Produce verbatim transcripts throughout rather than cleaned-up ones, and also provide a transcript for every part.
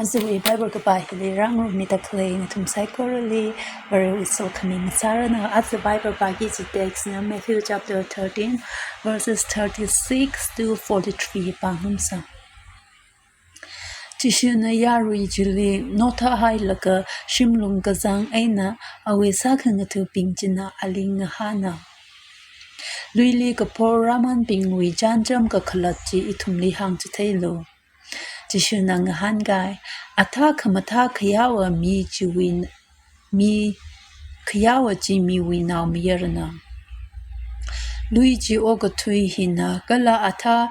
Ajawui Bible kapā hili rāngarumida khalei nathum saikorali Varewui sokhami ngasāranu. Aja Bible pāki kaji text na Matthew chapter thirteen, verses thirty-six to forty-three pāngarumsa. Jishuna yarui chili nothahailaga shimlung kazang eina awui sākhangathabing china ali ngahāna, "Luili kaphor Ramanbingwui chānjam kakhalat chi ithumli hāngchitheilu." Jishuna ngahānkai, "Athā khamathā khayaowa mi chiwui, mi khayaowa chi miwui naomayarana. Lui chi okathui hina, kala athā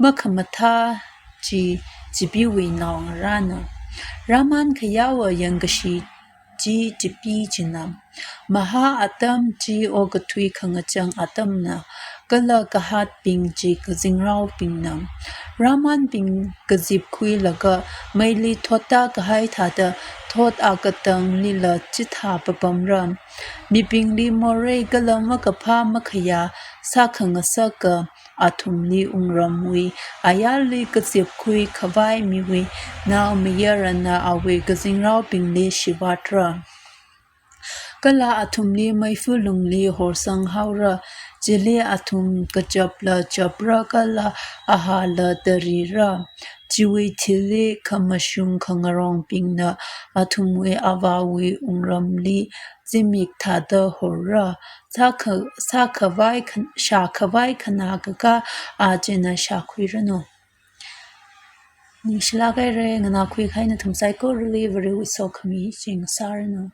makhamathā chi chipeewui naongarāna. Raman khayaowa yangkashi chi chipee china. Mahā atam chi okathui khangachang atamna, kala kahātbing chi kazingraobingna. Ramanbing kazipkhuilaga meili thotta kahai thāda thot akatanglila chithā papamra. Mibingli morei kala makaphā makhayā sākhangasaka athumli wungramwui ayarli kazipkhui khavai miwui naomayarana awui kazingraobingli shivātra. Kala athumli meifa lungli horsanghaora, chili athum kachapla chapra kala ahāla tarira. Chiwui thili khamashung khangarongbingna athumwui Avāwui wungramli zimik thāda horra. Sākha-, sākhavai khan-, shākhavai khanākaka a china shākhuiranu." Ningshilāk haira. Nganākhui kahai nathum saikorali Varewui sokhami chi ngasāranu.